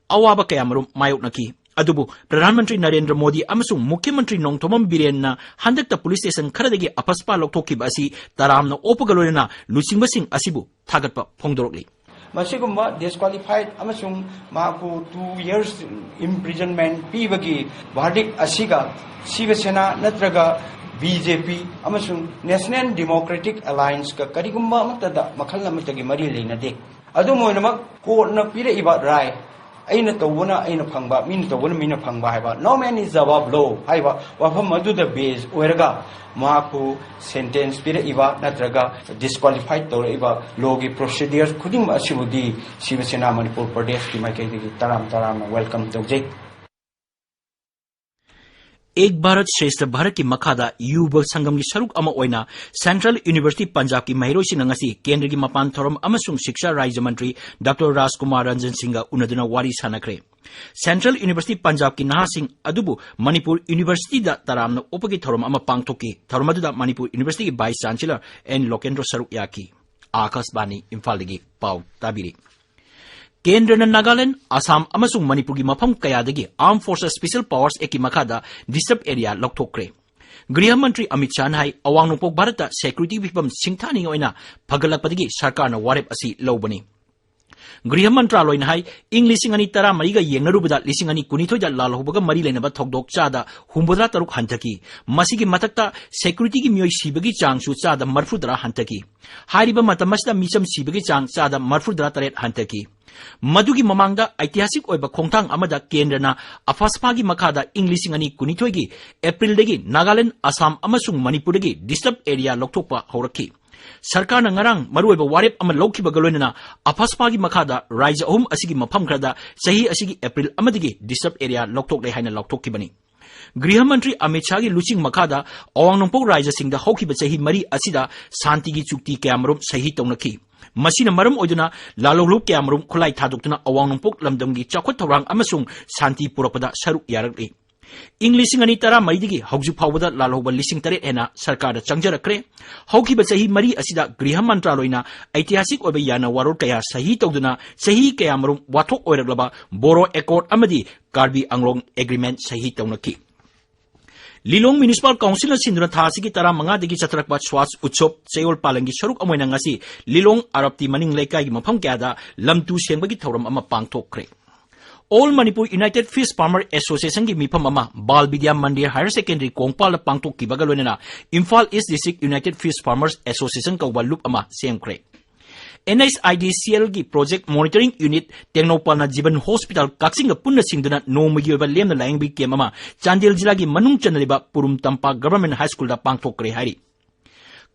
ꯑꯋꯥꯕ ꯀꯌꯥꯃꯔꯨꯝ ꯃꯥꯌꯣꯛꯅꯈꯤ꯫ ꯑꯗꯨꯕꯨ ꯄ꯭ꯔꯙꯥꯟ ꯃꯟꯇ꯭ꯔꯤ ꯅꯔꯦꯟꯗ꯭ꯔ ꯃꯣꯗꯤ ꯑꯃꯁꯨꯡ ꯃꯨꯈ꯭ꯌ ꯃꯟꯇ꯭ꯔꯤ ꯅꯣꯡꯊꯣꯝꯕꯝ ꯕꯤꯔꯦꯟꯅ ꯍꯟꯗꯛꯇ ꯄꯨꯂꯤꯁ ꯁ꯭ꯇꯦꯁꯟ ꯈꯔꯗꯒꯤ ꯑꯐꯁꯄꯥ ꯂꯧꯊꯣꯛꯈꯤꯕ ꯑꯁꯤ ꯇꯔꯥꯝꯅ ꯑꯣꯛꯄꯒ ꯂꯣꯏꯅꯅ ꯂꯨꯆꯤꯡꯕꯁꯤꯡ ꯑꯁꯤꯕꯨ ꯊꯥꯒꯠꯄ ꯐꯣꯡꯗꯣꯔꯛꯂꯤ꯫ ꯃꯁꯤꯒꯨꯝꯕ ꯗꯤꯁꯀ꯭ꯋꯥꯂꯤꯐꯥꯏꯠ ꯑꯃꯁꯨꯡ ꯃꯍꯥꯛꯄꯨ ꯇꯨ ꯌꯔꯁ ꯏꯝꯄ꯭ꯔꯤꯖꯟꯃꯦꯟꯠ ꯄꯤꯕꯒꯤ ꯚꯥꯔꯗꯤꯛ ꯑꯁꯤꯒ ꯁꯤꯕ ꯁꯦꯅꯥ ꯅꯠꯇ꯭ꯔꯒ ꯕꯤ ꯖꯦ ꯄꯤ ꯑꯃꯁꯨꯡ ꯅꯦꯁꯅꯦꯜ ꯗꯦꯃꯣꯀ꯭ꯔꯦꯇꯤꯛ ꯑꯦꯂꯥꯏꯟꯁꯀ ꯀꯔꯤꯒꯨꯝꯕ ꯑꯃꯠꯇꯗ ꯃꯈꯜ ꯑꯃꯠꯇꯒꯤ ꯃꯔꯤ ꯂꯩꯅꯗꯦ꯫ ꯑꯗꯨꯝ ꯑꯣꯏꯅꯃꯛ, ꯀꯣꯔꯠꯅ ꯄꯤꯔꯛꯏꯕ ꯔꯥꯏ, ꯑꯩꯅ ꯇꯧꯕꯅ ꯑꯩꯅ ꯐꯪꯕ, ꯃꯤꯅ ꯇꯧꯕꯅ ꯃꯤꯅ ꯐꯪꯕ ꯍꯥꯏꯕ, no man is above law ꯍꯥꯏꯕ ꯋꯥꯐꯝ ꯑꯗꯨꯗ ꯕꯦꯖ ꯑꯣꯏꯔꯒ ꯃꯍꯥꯛꯄꯨ ꯁꯦꯟꯇꯦꯟꯁ ꯄꯤꯔꯛꯏꯕ ꯅꯠꯇ꯭ꯔꯒ ꯗꯤꯁꯀ꯭ꯋꯥꯂꯤꯐꯥꯏꯠ ꯇꯧꯔꯛꯏꯕ ꯂꯣꯒꯤ ꯄ꯭ꯔꯣꯁꯤꯗꯤꯌꯔ ꯈꯨꯗꯤꯡꯃꯛ ꯑꯁꯤꯕꯨꯗꯤ ꯁꯤꯕ ꯁꯦꯅꯥ ꯃꯅꯤꯄꯨꯔ ꯄ꯭ꯔꯗꯦꯁꯀꯤ ꯃꯥꯏꯀꯩꯗꯒꯤ ꯇꯔꯥꯝ ꯇꯔꯥꯝꯅ ꯋꯦꯜꯀꯝ ꯇꯧꯖꯩ꯫ ꯑꯦꯛ ꯚꯥꯔꯠ ꯁ꯭ꯔꯦꯁꯊ ꯚꯥꯔꯠꯀꯤ ꯃꯈꯥꯗ ꯌꯨꯕ ꯁꯪꯒꯝꯒꯤ ꯁꯔꯨꯛ ꯑꯃ ꯑꯣꯏꯅ ꯁꯦꯟꯇ꯭ꯔꯦꯜ ꯌꯨꯅꯤꯚꯔꯁꯤꯇꯤ ꯄꯟꯖꯥꯕꯀꯤ ꯃꯍꯩꯔꯣꯏꯁꯤꯡꯅ ꯉꯁꯤ ꯀꯦꯟꯗ꯭ꯔꯒꯤ ꯃꯄꯥꯟ ꯊꯧꯔꯝ ꯑꯃꯁꯨꯡ ꯁꯤꯛꯁꯥ ꯔꯥꯖ꯭ꯌ ꯃꯟꯇ꯭ꯔꯤ ꯗꯥꯛꯇꯔ ꯔꯥꯖꯀꯨꯃꯥꯔ ꯔꯟꯖꯟ ꯁꯤꯡꯒ ꯎꯅꯗꯨꯅ ꯋꯥꯔꯤ ꯁꯥꯟꯅꯈ꯭ꯔꯦ꯫ ꯁꯦꯟꯇ꯭ꯔꯦꯜ ꯌꯨꯅꯤꯚꯔꯁꯤꯇꯤ ꯄꯟꯖꯥꯕꯀꯤ ꯅꯍꯥꯁꯤꯡ ꯑꯗꯨꯕꯨ ꯃꯅꯤꯄꯨꯔ ꯌꯨꯅꯤꯚꯔꯁꯤꯇꯤꯗ ꯇꯔꯥꯝꯅ ꯑꯣꯛꯄꯒꯤ ꯊꯧꯔꯝ ꯑꯃ ꯄꯥꯡꯊꯣꯛꯈꯤ꯫ ꯊꯧꯔꯝ ꯑꯗꯨꯗ ꯃꯅꯤꯄꯨꯔ ꯌꯨꯅꯤꯚꯔꯁꯤꯇꯤꯒꯤ ꯚꯥꯏꯁ ꯆꯥꯟꯁꯦꯂꯔ ꯑꯦꯟ ꯂꯣꯀꯦꯟꯗ꯭ꯔꯣ ꯁꯔꯨꯛ ꯌꯥꯈꯤ꯫ ꯑꯥꯀꯥꯁꯕꯥꯅꯤ ꯏꯝꯐꯥꯜꯗꯒꯤ ꯄꯥꯎ ꯇꯥꯕꯤꯔꯤ꯫ ꯀꯦꯟꯗ꯭ꯔꯅ ꯅꯥꯒꯥꯂꯦꯟꯗ, ꯑꯁꯥꯝ ꯑꯃꯁꯨꯡ ꯃꯅꯤꯄꯨꯔꯒꯤ ꯃꯐꯝ ꯀꯌꯥꯗꯒꯤ Armed Forces Special Powers Actꯀꯤ ꯃꯈꯥꯗ ꯗꯤꯁꯇꯔꯕ ꯑꯦꯔꯤꯌꯥ ꯂꯧꯊꯣꯛꯈ꯭ꯔꯦ꯫ ꯒ꯭ꯔꯤꯍ ꯃꯟꯇ꯭ꯔꯤ ꯑꯃꯤꯠ ꯁꯥꯍꯅ ꯍꯥꯏ, ꯑꯋꯥꯡ ꯅꯣꯡꯄꯣꯛ ꯚꯥꯔꯠꯇ ꯁꯦꯀ꯭ꯌꯨꯔꯤꯇꯤꯒꯤ ꯐꯤꯕꯝ ꯁꯤꯡꯊꯥꯅꯤꯡꯉꯥꯏ ꯑꯣꯏꯅ ꯐꯒꯠꯂꯛꯄꯗꯒꯤ ꯁꯔꯀꯥꯔꯅ ꯋꯥꯔꯦꯞ ꯑꯁꯤ ꯂꯧꯕꯅꯤ꯫ ꯒ꯭ꯔꯤꯍ ꯃꯟꯇ꯭ꯔꯥꯂꯣꯏꯅ ꯍꯥꯏ, ꯏꯪ ꯂꯤꯁꯤꯡ ꯑꯅꯤ ꯇꯔꯥꯃꯔꯤꯒ ꯌꯦꯡꯅꯔꯨꯕꯗ ꯂꯤꯁꯤꯡ ꯑꯅꯤ ꯀꯨꯟꯅꯤꯊꯣꯏꯗ ꯂꯥꯜꯍꯧꯕꯒ ꯃꯔꯤ ꯂꯩꯅꯕ ꯊꯧꯗꯣꯛ ꯆꯥꯗ ꯍꯨꯝꯐꯨꯇꯔꯥ ꯇꯔꯨꯛ ꯍꯟꯊꯈꯤ꯫ ꯃꯁꯤꯒꯤ ꯃꯊꯛꯇ securityꯒꯤ ꯃꯤꯑꯣꯏ ꯁꯤꯕꯒꯤ ꯆꯥꯡꯁꯨ ꯆꯥꯗ ꯃꯔꯤꯐꯨꯇꯔꯥ ꯍꯟꯊꯈꯤ꯫ ꯍꯥꯏꯔꯤꯕ ꯃꯇꯝ ꯑꯁꯤꯗ ꯃꯤꯆꯝ ꯁꯤꯕꯒꯤ ꯆꯥꯡ ꯆꯥꯗ ꯃꯔꯤꯐꯨꯇꯔꯥ ꯇꯔꯦꯠ ꯍꯟꯊꯈꯤ꯫ ꯃꯗꯨꯒꯤ ꯃꯃꯥꯡꯗ ꯑꯩꯇꯤꯍꯥꯁꯤꯛ ꯑꯣꯏꯕ ꯈꯣꯡꯊꯥꯡ ꯑꯃꯗ ꯀꯦꯟꯗ꯭ꯔꯅ ꯑꯐꯥꯁꯄꯥꯒꯤ ꯃꯈꯥꯗ ꯏꯪ ꯂꯤꯁꯤꯡ ꯑꯅꯤ ꯀꯨꯟꯅꯤꯊꯣꯏꯒꯤ ꯑꯦꯄ꯭ꯔꯤꯜꯗꯒꯤ ꯅꯥꯒꯥꯂꯦꯟ, ꯑꯁꯥꯝ ꯑꯃꯁꯨꯡ ꯃꯅꯤꯄꯨꯔꯗꯒꯤ disturb area ꯂꯧꯊꯣꯛꯄ ꯍꯧꯔꯛꯈꯤ꯫ ꯁꯔꯀꯥꯔꯅ ꯉꯔꯥꯡ ꯃꯔꯨꯑꯣꯏꯕ ꯋꯥꯔꯦꯞ ꯑꯃ ꯂꯧꯈꯤꯕꯒ ꯂꯣꯏꯅꯅ ꯑꯐꯥꯁꯄꯥꯒꯤ ꯃꯈꯥꯗ ꯔꯥꯖ꯭ꯌ ꯑꯍꯨꯝ ꯑꯁꯤꯒꯤ ꯃꯐꯝ ꯈꯔꯗ ꯆꯍꯤ ꯑꯁꯤꯒꯤ ꯑꯦꯄ꯭ꯔꯤꯜ ꯑꯃꯗꯒꯤ disturb area ꯂꯧꯊꯣꯛꯂꯦ ꯍꯥꯏꯅ ꯂꯥꯎꯊꯣꯛꯈꯤꯕꯅꯤ꯫ ꯒ꯭ꯔꯤꯍ ꯃꯟꯇ꯭ꯔꯤ ꯑꯃꯤꯠ ꯁꯥꯍꯒꯤ ꯂꯨꯆꯤꯡ ꯃꯈꯥꯗ ꯑꯋꯥꯡ ꯅꯣꯡꯄꯣꯛ ꯔꯥꯖ꯭ꯌꯁꯤꯡꯗ ꯍꯧꯈꯤꯕ ꯆꯍꯤ ꯃꯔꯤ ꯑꯁꯤꯗ ꯁꯥꯟꯇꯤꯒꯤ ꯆꯨꯛꯇꯤ ꯀꯌꯥꯃꯔꯨꯝ ꯁꯍꯤ ꯇꯧꯅꯈꯤ꯫ ꯃꯁꯤꯅ ꯃꯔꯝ ꯑꯣꯏꯗꯨꯅ ꯂꯥꯜꯍꯧꯂꯨꯞ ꯀꯌꯥꯃꯔꯨꯝ ꯈꯨꯠꯂꯥꯏ ꯊꯥꯗꯣꯛꯇꯨꯅ ꯑꯋꯥꯡ ꯅꯣꯡꯄꯣꯛ ꯂꯝꯗꯝꯒꯤ ꯆꯥꯎꯈꯠ ꯊꯧꯔꯥꯡ ꯑꯃꯁꯨꯡ ꯁꯥꯟꯇꯤ ꯄꯨꯔꯛꯄꯗ ꯁꯔꯨꯛ ꯌꯥꯔꯛꯂꯤ꯫ ꯏꯪ ꯂꯤꯁꯤꯡ ꯑꯅꯤ ꯇꯔꯥꯃꯔꯤꯗꯒꯤ ꯍꯧꯖꯤꯛ ꯐꯥꯎꯕꯗ ꯂꯥꯜꯍꯧꯕ ꯂꯤꯁꯤꯡ ꯇꯔꯦꯠ ꯍꯦꯟꯅ ꯁꯔꯀꯥꯔꯗ ꯆꯪꯖꯔꯛꯈ꯭ꯔꯦ꯫ ꯍꯧꯈꯤꯕ ꯆꯍꯤ ꯃꯔꯤ ꯑꯁꯤꯗ ꯒ꯭ꯔꯤꯍ ꯃꯟꯇ꯭ꯔꯥꯂꯣꯏꯅ ꯑꯩꯇꯤꯍꯥꯁꯤꯛ ꯑꯣꯏꯕ ꯌꯥꯅ ꯋꯥꯔꯣꯜ ꯀꯌꯥ ꯁꯍꯤ ꯇꯧꯗꯨꯅ ꯆꯍꯤ ꯀꯌꯥꯃꯔꯨꯝ ꯋꯥꯊꯣꯛ ꯑꯣꯏꯔꯛꯂꯕ ꯕꯣꯔꯣ ꯑꯦꯀꯣꯔꯗ ꯑꯃꯗꯤ ꯀꯥꯔꯕꯤ ꯑꯪꯂꯣꯡ ꯑꯦꯒ꯭ꯔꯤꯃꯦꯟ ꯁꯍꯤ ꯇꯧꯅꯈꯤ꯫ ꯂꯤꯂꯣꯡ ꯃ꯭ꯌꯨꯅꯤꯁꯤꯄꯥꯜ ꯀꯥꯎꯟꯁꯤꯜꯅ ꯁꯤꯟꯗꯨꯅ ꯊꯥ ꯑꯁꯤꯒꯤ ꯇꯔꯥꯃꯉꯥꯗꯒꯤ ꯆꯠꯊꯔꯛꯄ ꯁ꯭ꯋꯥꯁ ꯎꯠꯁꯣꯞ ꯆꯌꯣꯜ ꯄꯥꯂꯟꯒꯤ ꯁꯔꯨꯛ ꯑꯃ ꯑꯣꯏꯅ ꯉꯁꯤ ꯂꯤꯂꯣꯡ ꯑꯥꯔꯞꯇꯤ ꯃꯅꯤꯡ ꯂꯩꯀꯥꯏꯒꯤ ꯃꯐꯝ ꯀꯌꯥꯗ ꯂꯝ ꯇꯨ ꯁꯦꯡꯕꯒꯤ ꯊꯧꯔꯝ ꯑꯃ ꯄꯥꯡꯊꯣꯛꯈ꯭ꯔꯦ꯫ All Manipur United Fish Farmer Associationꯒꯤ ꯃꯤꯐꯝ ꯑꯃ ꯕꯥꯜ ꯕꯤꯗ꯭ꯌꯥ ꯃꯟꯗꯤꯔ Higher Secondary ꯀꯣꯡꯄꯥꯜꯗ ꯄꯥꯡꯊꯣꯛꯈꯤꯕꯒ ꯂꯣꯏꯅꯅ Imphal East District United Fish Farmers Association ꯀꯧꯕ ꯂꯨꯞ ꯑꯃ ꯁꯦꯝꯈ꯭ꯔꯦ꯫ NHIDCLꯒꯤ Project Monitoring Unit ꯇꯦꯡꯅꯧꯄꯥꯜꯅ ꯖꯤꯕꯟ ꯍꯣꯁꯄꯤꯇꯥꯜ ꯀꯛꯆꯤꯡꯒ ꯄꯨꯟꯅ ꯁꯤꯡꯗꯨꯅ ꯅꯣꯡꯃꯒꯤ ꯑꯣꯏꯕ ꯂꯦꯝꯅ ꯂꯥꯌꯦꯡꯕꯒꯤ ꯀꯦꯝꯞ ꯑꯃ ꯆꯥꯟꯗꯦꯜ ꯖꯤꯂꯥꯒꯤ ꯃꯅꯨꯡ ꯆꯟꯅꯔꯤꯕ ꯄꯨꯔꯨꯝ ꯇꯝꯄꯥꯛ ꯒꯚꯔꯟꯃꯦꯟꯠ ꯍꯥꯏ ꯁ꯭ꯀꯨꯜꯗ ꯄꯥꯡꯊꯣꯛꯈ꯭ꯔꯦ ꯍꯥꯏꯔꯤ꯫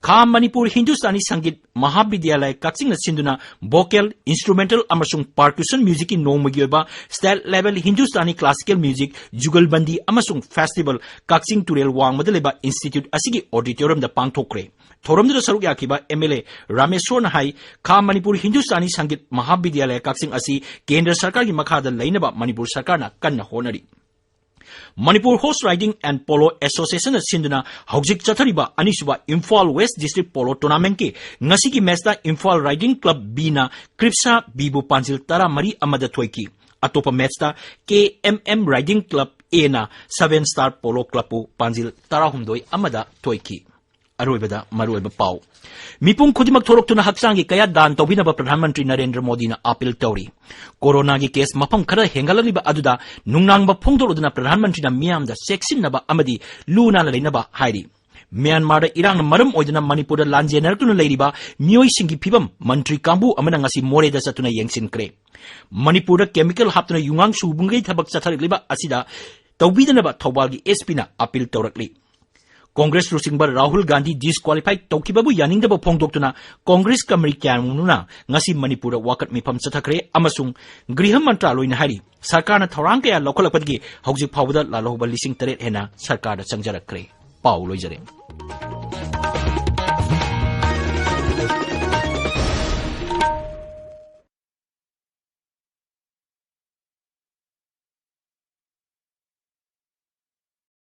ꯈꯥ ꯃꯅꯤꯄꯨꯔ ꯍꯤꯟꯗꯨꯁꯇꯥꯅꯤ ꯁꯪꯒꯤꯠ ꯃꯍꯥꯕꯤꯗ꯭ꯌꯥꯂꯌ ꯀꯛꯆꯤꯡꯅ ꯁꯤꯟꯗꯨꯅ ꯚꯣꯀꯦꯜ, ꯏꯟꯁꯇ꯭ꯔꯨꯃꯦꯟꯇꯦꯜ ꯑꯃꯁꯨꯡ ꯄꯥꯔꯀꯨꯁꯟ ꯃ꯭ꯌꯨꯖꯤꯛꯀꯤ ꯅꯣꯡꯃꯒꯤ ꯑꯣꯏꯕ state level Hindustani classical music Jugalbandi ꯑꯃꯁꯨꯡ ꯐꯦꯁꯇꯤꯚꯦꯜ ꯀꯛꯆꯤꯡ ꯇꯨꯔꯦꯜ ꯋꯥꯡꯃꯗ ꯂꯩꯕ ꯏꯟꯁꯇꯤꯇ꯭ꯌꯨꯠ ꯑꯁꯤꯒꯤ ꯑꯣꯗꯤꯇꯣꯔꯤꯌꯝꯗ ꯄꯥꯡꯊꯣꯛꯈ꯭ꯔꯦ꯫ ꯊꯧꯔꯝꯗꯨꯗ ꯁꯔꯨꯛ ꯌꯥꯈꯤꯕ MLA ꯔꯥꯃꯦꯁꯣꯔꯅ ꯍꯥꯏ, ꯈꯥ ꯃꯅꯤꯄꯨꯔ ꯍꯤꯟꯗꯨꯁꯇꯥꯅꯤ ꯁꯪꯒꯤꯠ ꯃꯍꯥꯕꯤꯗ꯭ꯌꯥꯂꯌ ꯀꯛꯆꯤꯡ ꯑꯁꯤ ꯀꯦꯟꯗ꯭ꯔ ꯁꯔꯀꯥꯔꯒꯤ ꯃꯈꯥꯗ ꯂꯩꯅꯕ ꯃꯅꯤꯄꯨꯔ ꯁꯔꯀꯥꯔꯅ ꯀꯟꯅ ꯍꯣꯠꯅꯔꯤ꯫ Manipur Horse Riding and Polo Associationꯅ ꯁꯤꯟꯗꯨꯅ ꯍꯧꯖꯤꯛ ꯆꯠꯊꯔꯤꯕ ꯑꯅꯤꯁꯨꯕ ꯏꯝꯐꯥꯜ West District Polo Tournamentꯀꯤ ꯉꯁꯤꯒꯤ ꯃꯦꯆꯇ ꯏꯝꯐꯥꯜ Riding Club Bꯅ ꯀ꯭ꯔꯤꯞꯁꯥ Bꯕꯨ ꯄꯥꯟꯖꯤꯜ ꯇꯔꯥꯃꯔꯤ ꯑꯃꯗ ꯊꯣꯏꯈꯤ꯫ ꯑꯇꯣꯞꯄ ꯃꯦꯆꯇ KMM Riding Club Aꯅ Seven Star Polo Clubꯄꯨ ꯄꯥꯟꯖꯤꯜ ꯇꯔꯥꯍꯨꯝꯗꯣꯏ ꯑꯃꯗ ꯊꯣꯏꯈꯤ꯫ ꯑꯔꯣꯏꯕꯗ ꯃꯔꯨꯑꯣꯏꯕ ꯄꯥꯎ꯫ ꯃꯤꯄꯨꯝ ꯈꯨꯗꯤꯡꯃꯛ ꯊꯣꯔꯛꯇꯨꯅ ꯍꯛꯆꯥꯡꯒꯤ ꯀꯌꯥꯠ ꯗꯥꯟ ꯇꯧꯕꯤꯅꯕ ꯄ꯭ꯔꯙꯥꯟ ꯃꯟꯇ꯭ꯔꯤ ꯅꯔꯦꯟꯗ꯭ꯔ ꯃꯣꯗꯤꯅ ꯑꯥꯄꯤꯜ ꯇꯧꯔꯤ꯫ ꯀꯣꯔꯣꯅꯥꯒꯤ ꯀꯦꯁ ꯃꯐꯝ ꯈꯔ ꯍꯦꯟꯒꯠꯂꯛꯂꯤꯕ ꯑꯗꯨꯗ ꯅꯨꯡꯅꯥꯡꯕ ꯐꯣꯡꯗꯣꯔꯛꯂꯗꯨꯅ ꯄ꯭ꯔꯙꯥꯟ ꯃꯟꯇ꯭ꯔꯤꯅ ꯃꯤꯌꯥꯝꯗ ꯆꯦꯛꯁꯤꯟꯅꯕ ꯑꯃꯗꯤ ꯂꯨ ꯅꯥꯟꯅ ꯂꯩꯅꯕ ꯍꯥꯏꯔꯤ꯫ ꯃ꯭ꯌꯥꯟꯃꯥꯔꯗ ꯏꯔꯥꯡꯅ ꯃꯔꯝ ꯑꯣꯏꯗꯨꯅ ꯃꯅꯤꯄꯨꯔꯗ ꯂꯥꯟꯖꯦꯟꯅꯔꯛꯇꯨꯅ ꯂꯩꯔꯤꯕ ꯃꯤꯑꯣꯏꯁꯤꯡꯒꯤ ꯐꯤꯕꯝ ꯃꯟꯇ꯭ꯔꯤ ꯀꯥꯡꯕꯨ ꯑꯃꯅ ꯉꯁꯤ ꯃꯣꯔꯦꯗ ꯆꯠꯇꯨꯅ ꯌꯦꯡꯁꯤꯟꯈ꯭ꯔꯦ꯫ ꯃꯅꯤꯄꯨꯔꯗ ꯀꯦꯃꯤꯀꯦꯜ ꯍꯥꯞꯇꯨꯅ ꯌꯨꯉꯥꯡ ꯁꯨꯕꯨꯡꯒꯩ ꯊꯕꯛ ꯆꯠꯊꯔꯛꯂꯤꯕ ꯑꯁꯤꯗ ꯇꯧꯕꯤꯗꯅꯕ ꯊꯧꯕꯥꯜꯒꯤ ꯑꯦꯁ ꯄꯤꯅ ꯑꯥꯄꯤꯜ ꯇꯧꯔꯛꯂꯤ꯫ ꯀꯣꯡꯒ꯭ꯔꯦꯁ ꯂꯨꯆꯤꯡꯕ ꯔꯥꯍꯨꯜ ꯒꯥꯟꯙꯤ ꯗꯤꯁꯀ꯭ꯋꯥꯂꯤꯐꯥꯏ ꯇꯧꯈꯤꯕꯕꯨ ꯌꯥꯅꯤꯡꯗꯕ ꯐꯣꯡꯗꯣꯛꯇꯨꯅ ꯀꯣꯡꯒ꯭ꯔꯦꯁ ꯀꯃꯔꯤ ꯀꯌꯥꯅ ꯉꯁꯤ ꯃꯅꯤꯄꯨꯔꯗ ꯋꯥꯀꯠ ꯃꯤꯐꯝ ꯆꯠꯊꯈ꯭ꯔꯦ ꯑꯃꯁꯨꯡ ꯒ꯭ꯔꯤꯍ ꯃꯟꯇ꯭ꯔꯥꯂꯣꯏꯅ ꯍꯥꯏꯔꯤ, ꯁꯔꯀꯥꯔꯅ ꯊꯧꯔꯥꯡ ꯀꯌꯥ ꯂꯧꯈꯠꯂꯛꯄꯗꯒꯤ ꯍꯧꯖꯤꯛ ꯐꯥꯎꯕꯗ ꯂꯥꯜꯍꯧꯕ ꯂꯤꯁꯤꯡ ꯇꯔꯦꯠ ꯍꯦꯟꯅ ꯁꯔꯀꯥꯔꯗ ꯆꯪꯖꯔꯛꯈ꯭ꯔꯦ꯫ ꯄꯥꯎ ꯂꯣꯏꯖꯔꯦ꯫